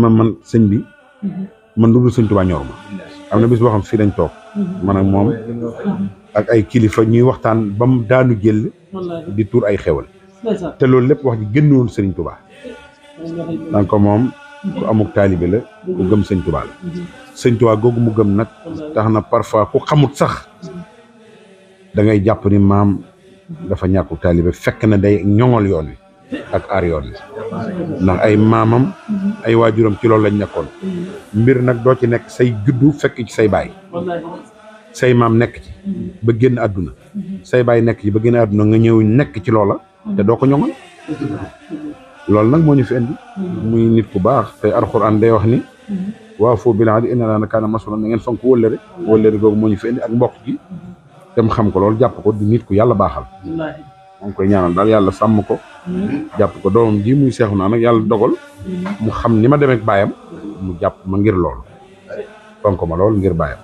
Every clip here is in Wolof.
ma man sëñ bi man lu dul sëñ Tuubaa ñor ma am na bis boo xam fii dañ toog man ak moom ak ay kilifa ñuy waxtaan ba mu daanu jël di tuur ay xewal te loolu lépp wax ji génnoon sëriñ Tuubaa donc moom ku amuk taalibe la ku gëm sëñ Tuubaa la sëñ Tuubaa googu mu gëm nag tax na parfois ku xamut sax da ngay jàpp ni maam dafa ñàkku taalibe fekk na day ñoŋol yoon wi ak aar yoon wi ndax ay maamam ay waajuram ci loolu lañ nekkoon mbir nag doo ci nekk say juddu fekk ci say baay say maam nekk ci ba génn àdduna say baay nekk ci ba génn àdduna nga ñëw nekk ci loola te doo ko ñoŋal loolu nag moo ñu fi indi muy nit ku baax te alxuraan day wax ni waaw foo bil ahdi inna Allaaha kaana masuulan na ngeen fonk wëllëre googu moo ñu fi indi ak mbokk gi dem xam ko loolu jàpp ko di nit ku yàlla baaxal moo ngi koy ñaanal daal yàlla sàmm ko jàpp ko doomam ji muy seexu naa nag yàlla dogal mu xam ni ma demee ak baayam mu jàpp ma ngir loolu fonk ma lool ngir baayam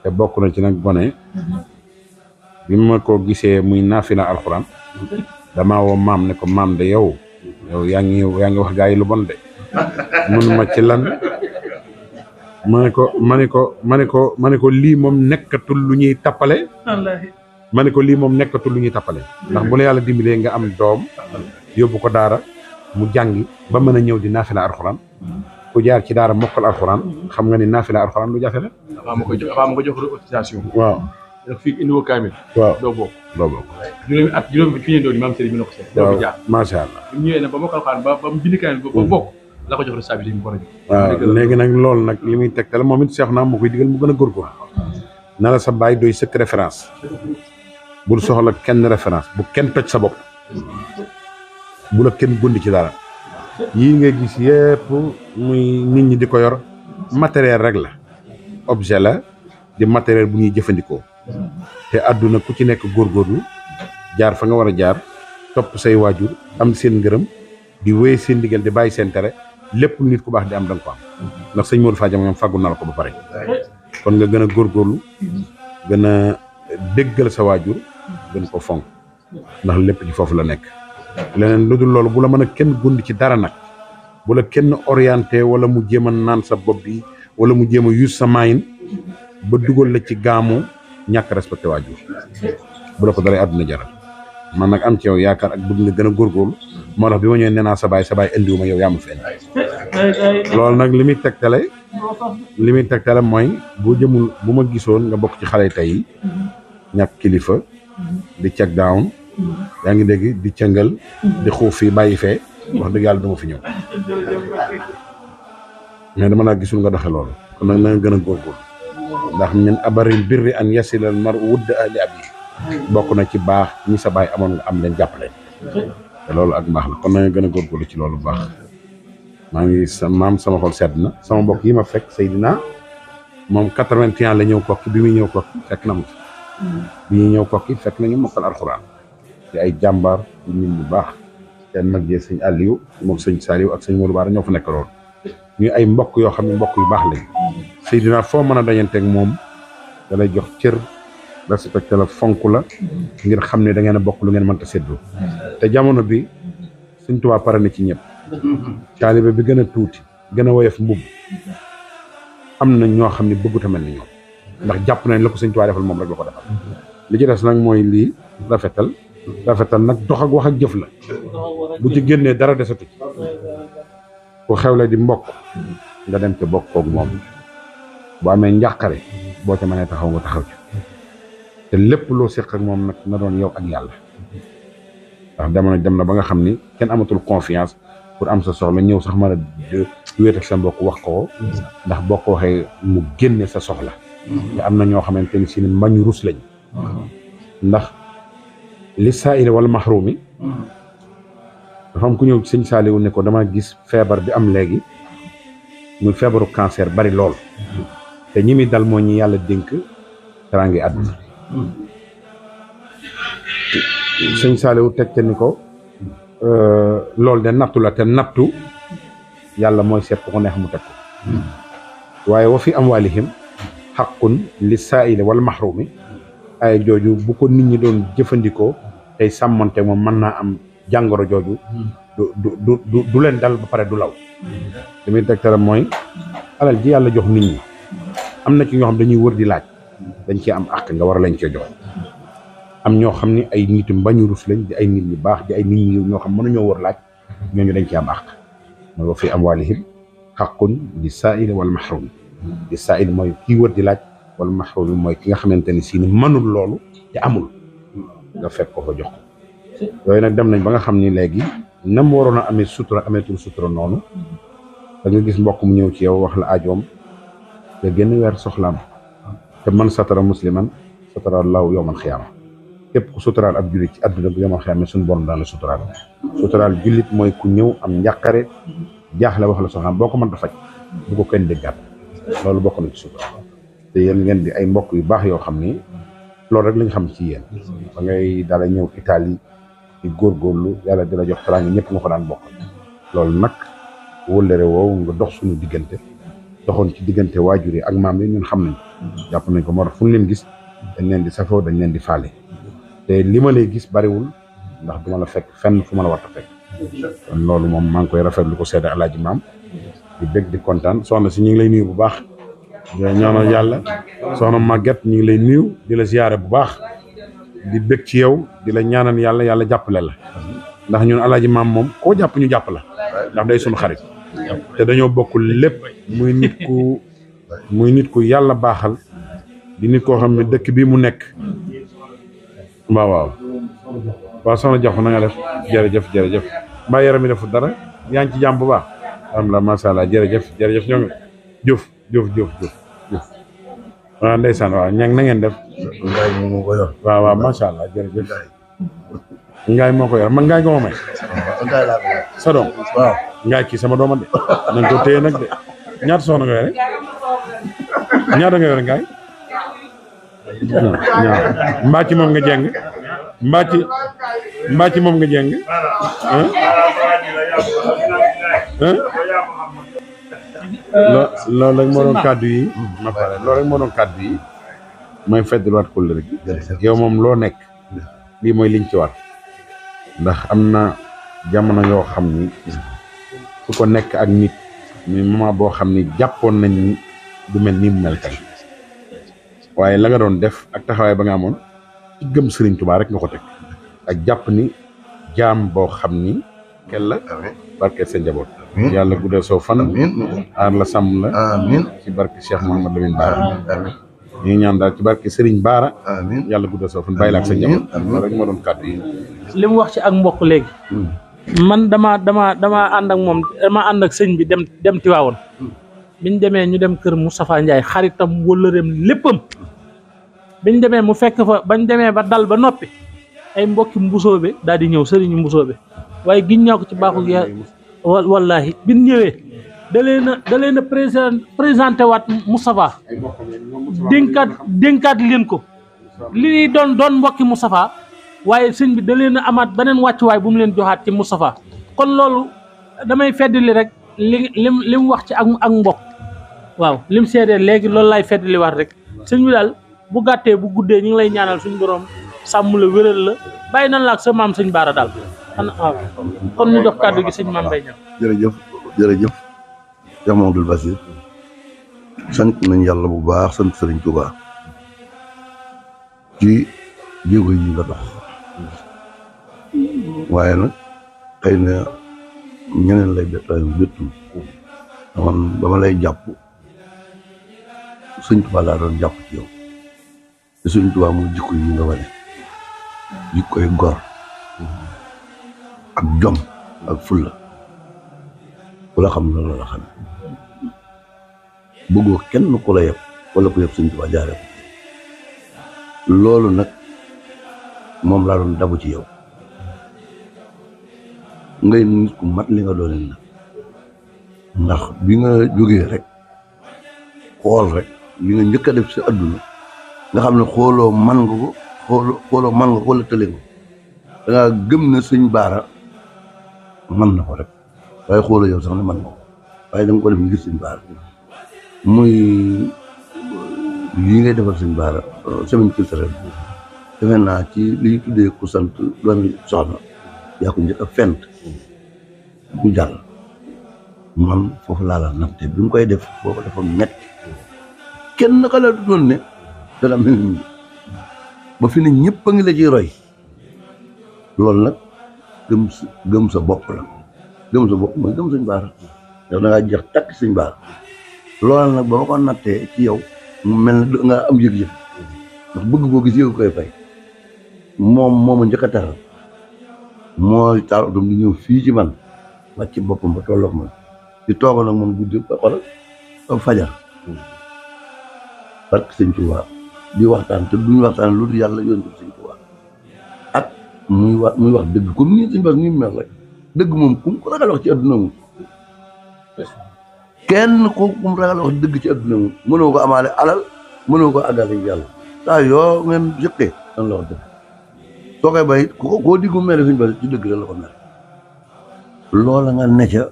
te bokk na ci nag gone bi ma ko gisee muy naafila alxuraan damaa woo maam ne ko maam de yow yaa ngi wax gaa yi lu bon de mun ma ci lan ma ne ko lii moom nekkatul lu ñuy tappale ma ne ko lii moom nekkatul lu ñuy tappale ndax bu la yàlla dimbalee nga am doom yóbbu ko daara mu jàngi ba mën a ñëw di naafila alxuraan ku jaar ci daara mokkal alxuraan xam nga ni naafila alxuraan lu jafe la. avant ma ko jox autorisation. waaw. ndax fii indi woo kaamil. waaw doo bokk. juróomi fi ñu doon maam Serigne bi na ko seet. waaw doo fi jaar macha allah. bu ñu ñëwee nag ba mokkal alxuraan ba mu bind kaamil ba bokk la ko jox responsabilité mu war a jox. waaw léegi nag loolu nag li muy tegtal moom it seex naa moo koy digal mu gën a góorgóorlu. na la sa baay doy sëkk référence. bul soxla kenn référence bu kenn toj sa bopp. bu la kenn gundi ci dara. yii nga gis yëpp muy nit ñi di ko yor matériel rek la objet la di matériel bu ñuy jëfandikoo te àdduna ku ci nekk góorgóorlu jaar fa nga war a jaar topp say waajur am seen ngërëm di wéy seen ndigal di bàyyi seen tere lépp lu nit ku baax di am da nga ko am ndax sëñ Modou Fadiama moom fàggu na la ko ba pare kon nga gën a góorgóorlu gën a déggal sa waajur gën ko fonk ndax lépp ci foofu la nekk leneen lu dul loolu bu la mën a kenn gund ci dara nag bu la kenn orienté wala mu jéem a naan sa bopp bi wala mu jéem a use sa maayin ba dugal la ci gaamu ñàkk respecté waajur bu la ko daray àdduna jaral man nag am ci yow yaakaar ak bëgg nga gën a góorgóorlu moo tax bi ma ñëwee nee naa sa baay indiwuma yow yaa ma fi indi loolu nag li muy tegtale mooy boo jëmul bu ma gisoon nga bokk ci xale tey yi ñàkk kilifa di check down yaa ngi dégg di cëngal di xuuf fii bàyyi fee wax dëgg yàlla dama fi ñëw mais dama laa gisul nga doxe loolu kon nag na nga gën a góorgóorlu ndax min abaril birri an yasila al mar'u wudda ahli abi bokk na ci baax ñi sa baay amoon nga am leen jàppale te loolu ak baax la kon na nga gën a góorgóorlu ci loolu bu baax maa ngi sama xol sedd na sama mbokk yi ma fekk Seydina moom 81 la ñëw kokki bi muy ñëw kokki fekk na mu fi bi ñuy ñëw kokki fekk nañu mokkal alxuraan te ay jàmbaar yu nit bu baax seen mag jee sëñ Aliou moom sëñ Saliou ak sëñ Modou Bara ñoo fa nekk lool ñuy ay mbokk yoo xam ne mbokk yu baax lañ Seydina foo mën a dajanteeg moom da lay jox cër respecté la fonk la ngir xam ne da ngeen a bokk lu ngeen mënta séddoo te jamono bi Sëñ Tuubaa pare na ci ñëpp taalibe bi gën a tuuti gën a woyof mbubb am na ñoo xam ne bëggut a mel ni ñoom ndax jàpp nañ la ko Sëñ Tuubaa defal moom rek la ko defal li ci des nag mooy lii rafetal nag dox ak wax ak jëf la bu ci génnee dara desatu ci ku xewle di mbokk nga dem te bokk koog moom bu amee njàqare boo ca mënee taxaw nga taxaw ci te lépp loo séq ak moom nag na doon yow ak yàlla ndax dem na ba nga xam ni kenn amatul confiance pour am sa soxla ñëw sax mën a wéet ak sa mbokk wax ko ndax boo ko waxee mu génne sa soxla te am na ñoo xamante ni si ni mbañ rus lañ ndax li saa'ili wala maxruumi dafa am ku ñëw ci sëñ Saaliwu ne ko dama gis feebar bi am léegi muy feebaru cancer bari lool te ñi mi dal moo ñi yàlla dénk teraangi àdduna sëñ Saaliwu teg te ni ko loolu de nattu la te nattu yàlla mooy seet ku ko neex mu teg ko waaye wa fi amwaalihim xaqun li saa'ili wal maxruumi ay jooju bu ko nit ñi doon jëfandikoo tey sàmmante moom mën naa am jàngoro jooju du leen dal ba pare du law li muy tegtale mooy alal ji yàlla jox nit ñi am na ci ñoo xam dañuy wër di laaj dañ cee am àq nga war a lañ cee jox am ñoo xam ni ay nit mbañu rus lañ di ay nit ñu baax di ay nit ñi ñoo xam mënuñoo wër laaj ñooñu dañ cee am àq mooy wa fi amwaalihim haqqun li saa'ili wal mahrum li saa'ili mooy kii wër di laaj wal mahrum mooy ki nga xamante ni si ni mënul loolu te amul nga fekk ko fa jox ko yooyu nag dem nañ ba nga xam ni léegi nam waroon a amee sutura ameetul sutura noonu da nga gis mbokk mu ñëw ci yow wax la aajoom te génn weer soxlaam te man satara musliman satara allahu yawmal xiyaama képp ku suturaal ab jullit ci àdduna bu yawmal xiyaama suñu borom daan la suturaal jullit mooy ku ñëw am njàqare jaaxle wax la soxlaam boo ko mënta faj bu ko kenn déggaat loolu bokk na ci sutura te yéen ngeen di ay mbokk yu baax yoo xam ni loolu rek lañ xam ci yéen ba ngay daala ñëw Italie di góorgóorlu yàlla di la jox teraanga ñëpp nga ko daan bokk loolu nag wóllëre woowu nga dox suñu diggante doxoon ci diggante waajur yi ak maam yi ñun xam nañ jàpp nañ ko moo tax fu ñu leen gis dañ leen di safoo dañ leen di faale te li ma lay gis bariwul ndax duma la fekk fenn fu ma la war a fekk kon loolu moom maa ngi koy rafetlu ko seede alaaji maam di bég di kontaan soxna si ñu ngi lay nuyu bu baax di ñaanal yàlla soxna Maguette ñu ngi lay nuyu di la ziyaare bu baax di bég ci yow di la ñaanal yàlla yàlla jàppale la ndax ñun alaaji maam moom koo jàpp ñu jàpp la ndax day suñu xarit te dañoo bokk lépp muy nit ku yàlla baaxal di nit koo xam ne dëkk bii mu nekk waaw soxna Jox na nga def jërëjëf mbaa yaram yi defu dara yaa ngi ci jàmm bu baax alhamdulilah macha allah jërëjëf ñoo ngi jëf waaw ndeysaan waaw na ngeen def waaw macha allah jërëjëf ngaay moo ko yor man ngaay ko ma may sa doom waaw ngaay kii sama dooma de nañ ko téye nag de ñaata soxna nga yore ñaata nga yore ngaay mbaa ci moom nga jeng mbaa ci moom nga jeng loolu rek moo doon kàddu yi ma pare loolu rek moo doon kàddu yi mooy feddliwaat kóllëre gi yow moom loo nekk lii mooy liñ ci war ndax am na jamono yoo xam ni su ko nekk ak nit mais moment boo xam ni jàppoon nañ ni du mel nii mu mel tey waaye la nga doon def ak taxawaay ba nga amoon ci gëm Sëriñ Tuubaa rek nga ko teg ak jàpp ni jaam boo xam ni kel la barke sa njaboot yàlla guddal soo fan aar la sàmm la ci barke Cheikh Mouhamadou Lamine Bara ñu ngi ñaan daal ci barke Serigne Bara yàlla guddal soo fan bàyyi la ak sa njaboot loolu rek moo doon kàddu yi li mu wax ci ak mbokk léegi man dama ànd ak moom dama ànd ak sëñ bi dem Tiwaawoon biñ demee ñu dem kër Moustapha Ndiaye xaritam wëllëreem léppam biñ demee mu fekk fa bañ demee ba dal ba noppi ay mbokki mbusoobe daal di ñëw sëriñu mbusoobe waaye giñ ñaa ko ci baaxul ya wallahi biñ ñëwee da leen a présenté waat Moustapha dénkaat leen ko li doon mbokki Moustapha waaye sëñ bi da leen a amaat beneen wàccuwaay bu mu leen joxaat ci Moustapha kon loolu damay feddali rek li mu wax ci ak mbokk waaw lim seedee léegi loolu laay feddali waat rek sëñ bi daal bu gàttee bu guddee ñu ngi lay ñaanal suñu borom sàmm la wéral la bàyyi nan la ak sa maam sëñ Bara daal waaw kon ñu jox kàddu gi sëñ Mame Mbaye Niang jërëjëf Cheikh Mamadou Bassir sant nañ yàlla bu baax sant Sëriñ Tuubaa ci jéego yi nga dox waaye nag xëy na ñeneen lay bettul man ba ma lay jàpp Sëriñ Tuubaa laa doon jàpp ci yow te Sëriñ Tuubaa mu jikko yi nga wane jikkoy gor ak jom ak fulla ku la xam loolu la xam bëggoo kenn ku la yeb wala ku yeb Sëriñ Tuubaa jaare ko loolu nag moom laa doon dabu ci yow ngay nit ku mat li nga doon nag ndax bi nga jógee rek xool rek li nga njëkk a def si adduna nga xam ne xooloo man nga ko wala tële nga da ngaa gëm ne sëñ Bara man na ko rek waaye xooloo yow sax ne man nga ko waaye da nga ko def ngir sëñ Bara muy lii ngay defal sëñ Bara semaine culturelle defe naa ci li ñu tuddee ku sant doomi soxna yaa ko njëkk a fent du jàll man foofu laa la natte bi mu koy def boobu dafa metti kenn xalaatu doon ne dana mel ni ba fi ne ñëpp a ngi la ciy roy loolu nag gëm sa bopp la gëm sa bopp mooy gëm Sëñ Bara yow da ngaa jeex takk Sëñ Bara loolu nag ba ma ko nattee ci yow mu mel ne nga am yëg-yëg ndax bëgg boo gis yëg koy fay moom a njëkk a teral mooy taal otom di ñëw fii ci man wàcc boppam ba tolloog man di toogoon ak man guddi ba xoolal ba fajar parce que Sëñ Tuubaa di waxtaan te duñu waxtaan lu dul yàlla yónni Sëñ Tuubaa ak muy wax dëgg comme nii Sëñ Bass ni mu mel rek dëgg moom ku ko ragal wax ci adduna moom kenn ku mu ragal wax dëgg ci adduna moom mënoo ko amaale alal mënoo ko àggale yàlla saa yoo ngeen jëkkee dan la wax dëgg soo koy bay koo diggu mel Sëñ Bass ci dëgg la ko mel loola nga ne ca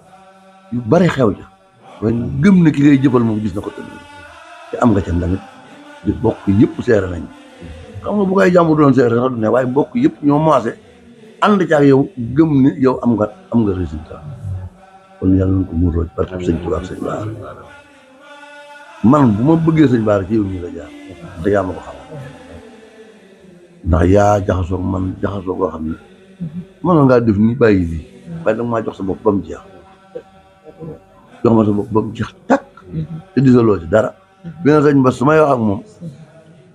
yu bari xew ja waaye gëm ne ki ngay jëfal moom gis na ko te am nga ca ndamit di bokk yëpp seere nañ xam nga bu koy jàmbur doon seere sax du ne waaye bokk yëpp ñoo maase ànd ca ak yow gëm ni yow am nga résultat kon yàlla nañ ko muuroo ci barke Sëñ Tuubaa ak Sëñ Bara man bu ma bëggee Sëñ Bara ci yow ñu la jaar te yaa ma ko xam ndax yaa jaxasoo man jaxasoo koo xam ne mënoon ngaa def ni bàyyi lii waaye danga maa jox sa bopp ba mu jeex jox ma sa bopp ba mu jeex takk te disaloo ci dara bi na Sëñ Bass su may wax ak moom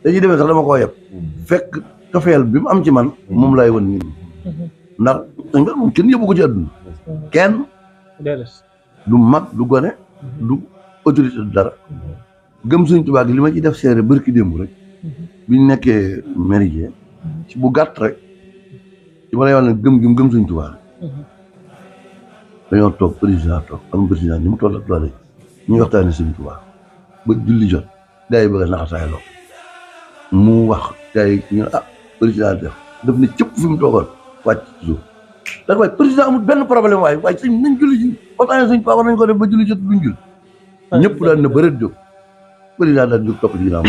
dañuy demee sax dama koo yeb fekk cofeel bi mu am ci man moom laay wan nit ñi ndax Sëñ Bass moom kenn yóbbu ko ci àdduna kenn du mag du gone du autorité du dara gëm Sëñ Tuubaa gi li ma ci def seere bërki démb rek biñ nekkee méridien ci bu gàtt rek ci ma lay wax ne gëm Sëñ Tuubaa rek dañoo toog président toog am président ni mu toll ak doole ñuy waxtaane Sëñ Tuubaa ba julli jot gars yi bëgg a naxasaay loo mu wax gars yi ñu ne président def ne cëpp fi mu toogoon wàcc ci suuf daal waaye président amul benn problème waaye sëñ nañ julli ji waxtaane Sëñ Tuubaa war nañ ko def ba julli jot duñ jul ñëpp daal na bëreet jóg président daal jóg topp ci ginnaaw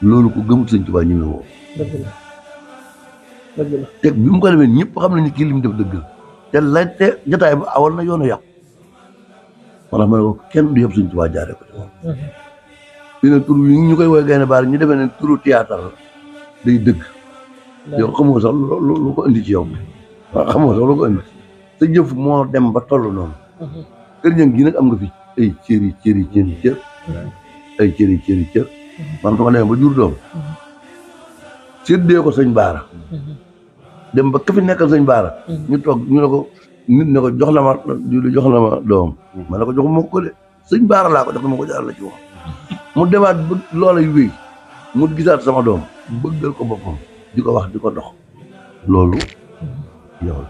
loolu ko gëmut Sëñ Tuubaa ñu ne woo dëgg la teg bi mu ko defee ñëpp xam nañu kii li mu def dëgg la te la te jotaay ba awoon na yoonu yàqu moo tax ma ne ko kenn du yëpp Sëñ Tuubaa jaare ko ci moom fi ne tur yi ñu koy woy Gaynde Bara ñu defee ne turu théâtre la day dëgg yow xamoo sax lu ko indi ci yow waaw xamoo sax lu ko indi sa jëf moo dem ba toll noonu kër ñëng gi nag am nga fi ay cër ay cër man su ma demee ba jur doom séddee ko Sëñ Bara dem ba ka fi nekkal Sëñ Bara ñu toog ñu ne ko nit ne ko jox la ma doom ma ne ko joxuma ko de Sëñ Bara laa ko jox dama ko jaar la ci wax mu demaat ba loola yu wéy mu gisaat sama doom bëggal ko boppam di ko wax di ko dox loolu yow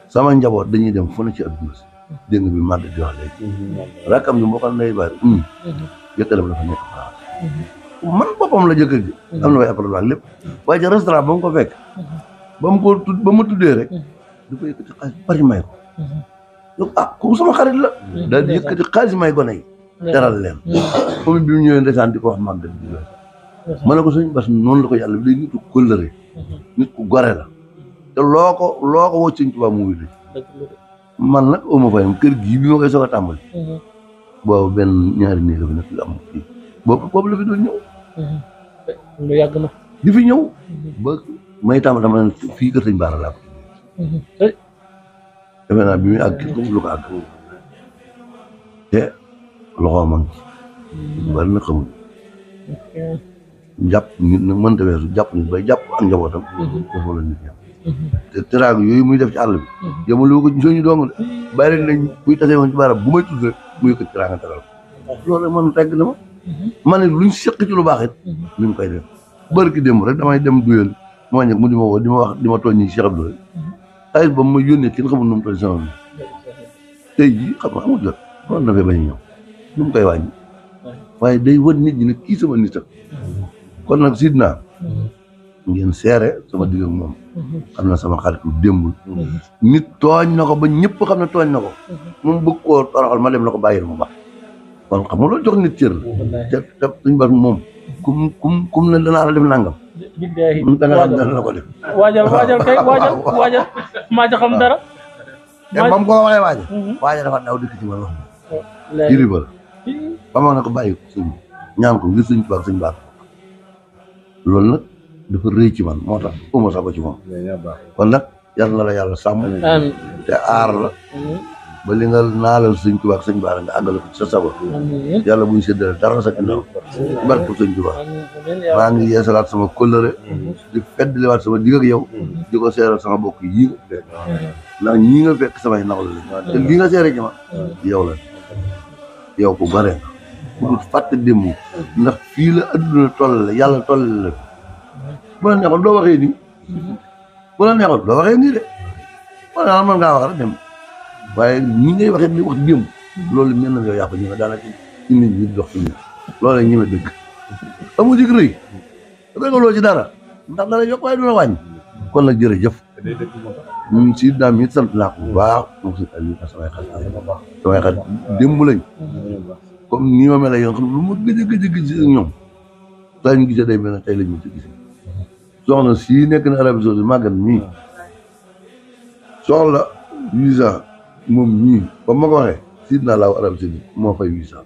sama njaboot dañuy dem fu ne ci adduna si dégg nga bi màgg di wax léegi rakkam bi moo xam ne bari jëkkëram dafa nekk France man boppam la jëkkër ji am na way appartement lépp waaye ci restaurant ba mu ko fekk ba ma tuddee rek da ko yëkkati xaalis bari may ko donc kooku sama xarit la daal di yëkkati xaalis may gone yi teral leen comme bi mu ñëwee ndeysaan di ko wax màgg di ma ne ko Sëñ Bass noonu la ko yàlla bi day nit ku kóllëre nit ku gore la te loo ko woo Sëñ Tuubaa mu wuy man nag oma fayam kër gii bi ma koy soog a tàmbali boobu benn ñaari néeg bi nag am fii boobu la fi doon ñëw lu yàgg na di fi ñëw ba may tàmbali dama ne fii kër Sëñ Bara laa ko defe naa bi muy àgg kii comme lu ko àgg te loxo ma ngi ci bari na xamul jàpp nit nag mënta weesu jàpp nit bay jàpp ak njabootam dafa la nit yàpp te teraanga yooyu muy def ci àll bi yamalu ko sooñu dong de bàyyi rek nañ buy tasee woon ci barab bu may tudd rek mu yëkkat teraanga teral loolu rek man regg na ma ne luñ seq ci lu baax it mi ngi koy def barki démb rek damay dem duyal moo ñëw mu di ma woo di ma wax di ma tooñ ñi Cheikh Abdou rek xaalis ba ma yónnee kenn xamul nu mu toll sama bi tey jii xam nga amul jot loolu na fee bañ ñëw nu mu koy wàññi waaye day wër nit ñi ne kii sama nit kon nag sidna ngeen seere sama digg ak moom xam na sama xaritu démbul nit tooñ na ko ba ñëpp xam ne tooñ na ko moom bëgg koo toroxal ma dem na ko bàyyil mu baax kon xam nga loolu jox nit cër la te Sëñ Bass moom kum ne danaa la def nangam billahi da nga xam dana la ko def. waajal kay waajal maa ca xam dara. te ba mu ko waxee waaja dafa daw dëkk ci man wax léegi jiri ba ba ma ne ko bàyyi ko sëñ ñaan ko ngir sëñ Tuubaa sëñ baax loolu nag dafa rëy ci man moo tax uma sax ko ci moom kon nag yal na la yàlla sàmm amiin te aar la ba li nga naalal sëñ Tuubaa sëñ baax nga àggale ko ci sa sago amiin yàlla buñ séddale dara sa ginnaaw barke sëñ Tuubaa amiin maa ngi yeesalaat sama kóllëre di feddliwaat sama digg ak yow di ko seeral sama bokk yii ndax ñii nga fekk samay nawle la te lii nga seere ci ma yow la yow ku bare nga ku dul fàtte démb ndax fii la adduna toll la yàlla toll la bu la neexoon doo waxee nii bu la neexoon doo waxee nii de wala mën ngaa wax rek dem waaye ñi ngay waxee ni wax démb loolu mel na yow yaa ko ñëme daanaka ci nit ñi dox ci nit loolu la ñëme dëgg amu jig rëy ragaloo ci dara ndax dara yokk waaye du la wàññi kon nag jërëjëf ñun si daam it sant naa ko bu baax moom si Aliou samay xarit démb lañ comme nii ma mel ne yoon xam lu ma gëj a gis ñoom saa ñu gisee day mel ne tey lañ ñu ci gisee soxna sii nekk na Arabie Saoudite màggat mii soxla visa moom mii ba ma ko waxee siit naa laaw Arabie Saoudite moo fay visa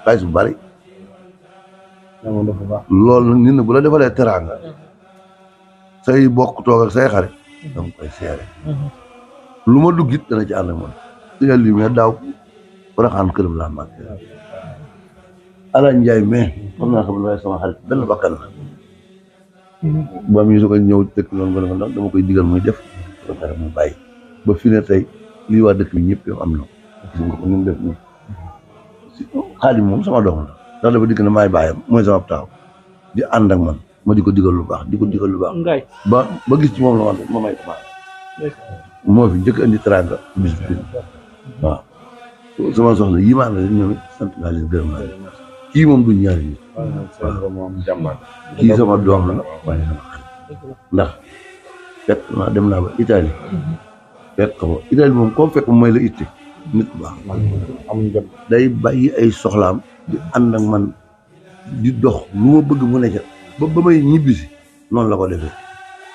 xaalis bu bari loolu nag nit na bu la defalee teraanga say bokk toog ak say xarit danga koy seere lu ma dugg it dana ci ànd ak man sigal li mais daaw Porokhane këram laa màgg Ala Njaay mais xam naa xam ne sama xarit benn bakkan la ba mu ko ñëw dëkk noonu ba ne ko ndax dama koy digal muy def ba pare mu bàyyi ba fi ne tey lii waa dëkk bi ñëpp yow am na gis nga ko ni mu def nii Xaadim moom sama doom la ndax dafa dikk ne maay bàyyam mooy sama taaw di ànd ak man ma di ko digal lu baax di ko digal lu baax ngay ba gis ci moom la ma may ko baax moo fi njëkk indi teraanga bis bi waaw sama soxna yi ma àndal ñoom it sant naa leen gërëm naa leen kii moom du ñaari nit kii sama doom la waaye sama xarit ndax fekk naa dem naa ba Italie fekk ko Italie moom comme fekk mooy la itte nit ku baax day bàyyi ay soxlaam di ànd ak man di dox lu ma bëgg mu ne ca ba may ñibbisi noonu la ko defee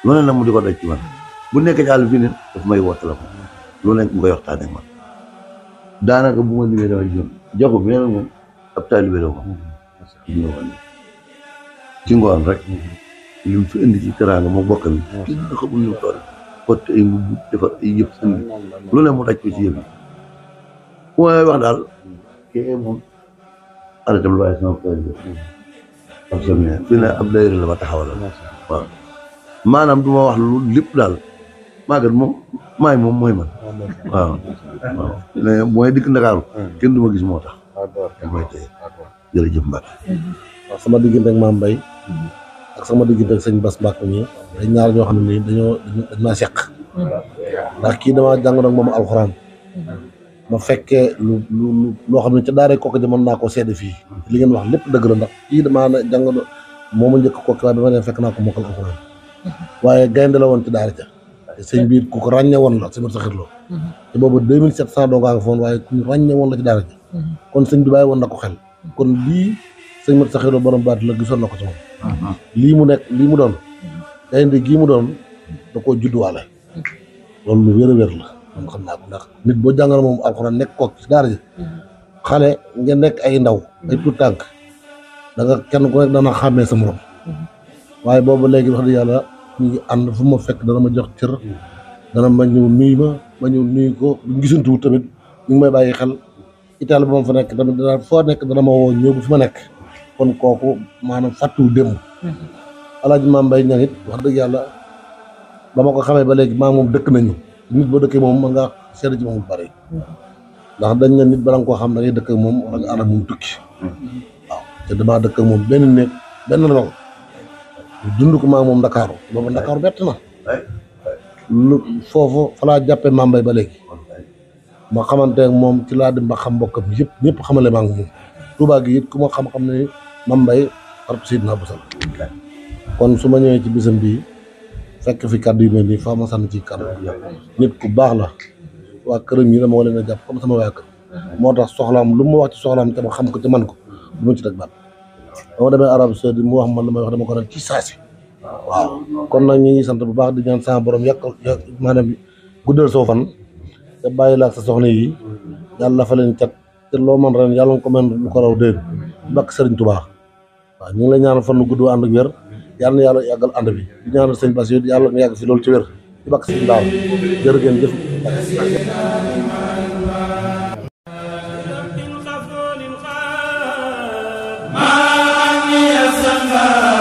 loolu nag mu di ko daj ci man bu nekk ci àll fii ne daf may woo téléphone loolu nekk mu koy waxtaanee ak man daanaka bu ma liggéey dama jëm joxu bi nag moom ab taalibe la moom ci ngoon rek li mu fi indi ci teraanga moo bokk mi kenn nga xamul ñu toll xotti ay mbubb defar ay yëpp indi lu ne mu daj ko ci yëf yi ku may wax daal kii moom arrêté lu waaye sama taalibe ab semaine fii ne ab dayre la ma taxawal waaw maanaam du ma wax lu lépp daal maagat moom maay moom mooy man waaw waaw mais mooy dikk Ndakaaru kenn du ma gis moo tax mooy tey jërëjëf Mbacke waaw sama diggante ak Mame Mbaye ak sama diggante ak sëñ Bass Mbacke mi dañ ñaar ñoo xam ne nii dañ maa seq ndax kii damaa jàng nag moom alxuraan ma fekkee loo xam ne ca daaree kooku ji mën naa koo seede fii li ngeen wax lépp dëgg la ndax kii damaa ne jàng moo ma njëkk kooku waaye bi ma ne fekk naa ko mokkal alxuraan waaye gaynde la woon ci daara ja te sëñ bi ku ko ràññe woon la si ma saxir loo te boobu 2700 doo nga foon waaye ku ràññe woon la ci daara ja kon sëñ bi bàyyi woon na ko xel kon lii sëñ mat saxir loo borom baat la gisoon na ko ci moom lii mu nekk lii mu doon gaynde gii mu doon da koo judduwaale loolu lu wér a wér la man xam naa ko ndax nit boo jàngal moom alxuraan nekk kook ci daara ji xale ngeen nekk ay ndaw ay tuut tànk da nga kenn ku nekk dana xàmmee sa morom waaye boobu léegi wax dëgg yàlla ñu ngi ànd fu ma fekk dana ma jox cër dana ma ñëw nuyu ma ñëw nuyu ko buñ gisantuwut tamit ñu ngi may bàyyi xel Italie ba ma fa nekk tamit dana foo nekk dana ma woo ñëw bu fi ma nekk kon kooku maanaam fàttuwu démb Alaaji Mame Mbaye Niang it wax dëgg yàlla ba ma ko xamee ba léegi maa moom dëkk nañu nit boo dëkkee moom mën nga seede ci moom bu bari ndax dañ ne nit bala nga koo xam da ngay dëkk ak moom wala nga ànd ak moom tukki waaw te damaa dëkk ak moom benn néeg benn lal dund ko maa moom Ndakaaru booba Ndakaaru bett na lu foofu fa laa jàppee Mame Mbaye ba léegi ma xamante ak moom ci laa dem ba xam mbokkam yëpp ñëpp xamale maa ngi moom Touba gi it ku ma xam-xam ne Mame Mbaye xaritu Seydina Boussal kon su ma ñëwee ci bisam bii fekk fi kàddu yu mel nii faa ma sànni ci kàddu nit ku baax la waa këram yi dama leen a jàpp comme sama waa kër moo tax soxlaam lu ma wax ci soxlaam te ma xam ko te man ko du ma ci teg baat dama demee Arabie Saoudite mu wax man la may wax dama ko nag ci saasi waaw kon nag ñi ngi sant bu baax di ñaan sama borom yàqal maanaam guddal soo fan te bàyyi la ak sa soxna yi yàlla fa leen cat te loo man ren yàlla nga ko mën lu ko raw déen bakk Sëriñ Tuubaa waaw ñu ngi lay ñaanal fan lu gudd ànd ak wér yàlla na yàlla yàggal ànd bi di ñaanal sëñ Bass yàlla nga yàgg fi loolu ci wér ci bakk sëñ Daara jërë ngeen jëf ما أني أسمى